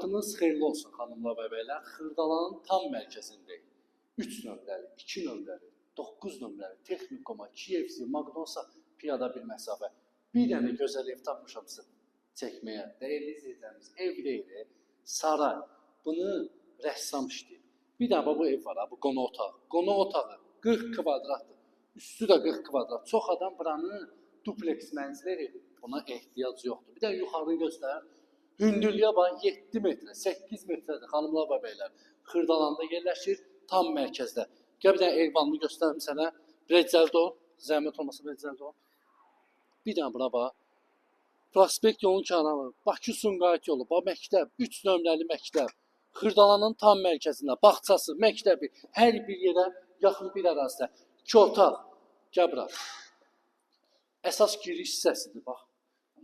Vaxtınız xeyirli olsun xanımlar və bəylər. Xırdalanın tam mərkəzindəyik. 3 nömrəli, 2 nömrəli, 9 nömrəli, Texnikoma, KFC, McDonald's-a piyada bir məsafə. Bir dənə gözəl ev tapmışam sizə çəkməyə. Dəyərli izləyicilərimiz, ev deyil, saray. Bunu rəssam işləyib. Bir dənə bu ev var, ha, bu qonaq otağı. Qonaq otağı 40 kvadratdır. Üstü də 40 kvadrat. Çox adam buranı dupleks mənzil edir. Buna ehtiyac yoxdur. Bir də yuxarını göstər. Hündürlüyə bax 7 metrə, 8 metrədir xanımlar və bəylər. Xırdalanda yerləşir, tam mərkəzdə. Gəl bir dənə eyvanını göstərim sənə. Biraz cəld ol, zəhmət olmasa biraz cəld ol. Bir dənə bura bax. Prospekt yolunun kənarı, Bakı Sumqayıt yolu, bax məktəb, 3 nömrəli məktəb. Xırdalanın tam mərkəzində, bağçası, məktəbi, hər bir yerə yaxın bir ərazidə. 2 otaq. Gəl bura. Əsas giriş hissəsidir bax.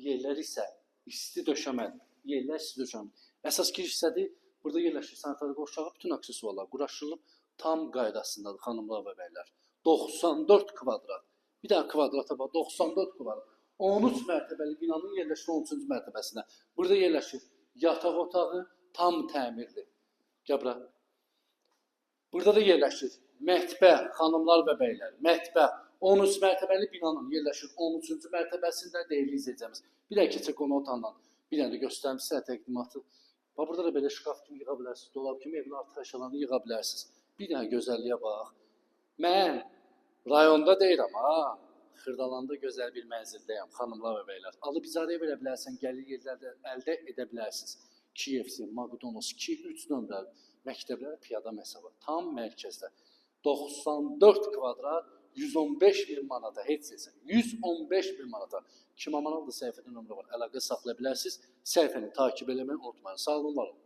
Yerlər isə isti döşəmədir. Yerlər isti döşəmədir. Əsas giriş hissədir. Burada yerləşir sanitar qovşağı, bütün aksesuarlar quraşdırılıb tam qaydasındadır xanımlar və bəylər. 94 kvadrat. Bir daha kvadrata bax, 94 kvadrat. 13 mərtəbəli binanın yerləşir 13-cü mərtəbəsində. Burada yerləşir yataq otağı tam təmirli. Gəl bura. Burada da yerləşir mətbəx, xanımlar və bəylər, mətbəx. 13 mərtəbəli binanın yerləşir 13-cü mərtəbəsində dəyərli izləyicimiz. Bir də keçək qonaq otağından. Bir dənə də göstərim sizə təqdimatı. Bax burada da belə şkaf kimi yığa bilərsiniz, dolab kimi evin artıq əşyalarını yığa bilərsiniz. Bir dənə gözəlliyə bax. Mən rayonda deyirəm ha, Xırdalanda gözəl bir mənzildəyəm, xanımlar və bəylər. Alıb icarəyə verə bilərsən, gəlir yerlərdə əldə edə bilərsiniz. KFC, McDonald's, 2-3 nömrəli məktəblərə piyada məsafə. Tam mərkəzdə. 94 kvadrat 115 min manata heç nəsə. 115 min manata. Kim aman aldı səhifədə nömrə var. Əlaqə saxlaya bilərsiniz. Səhifəni takip eləməyi unutmayın. Sağ olun, var olun.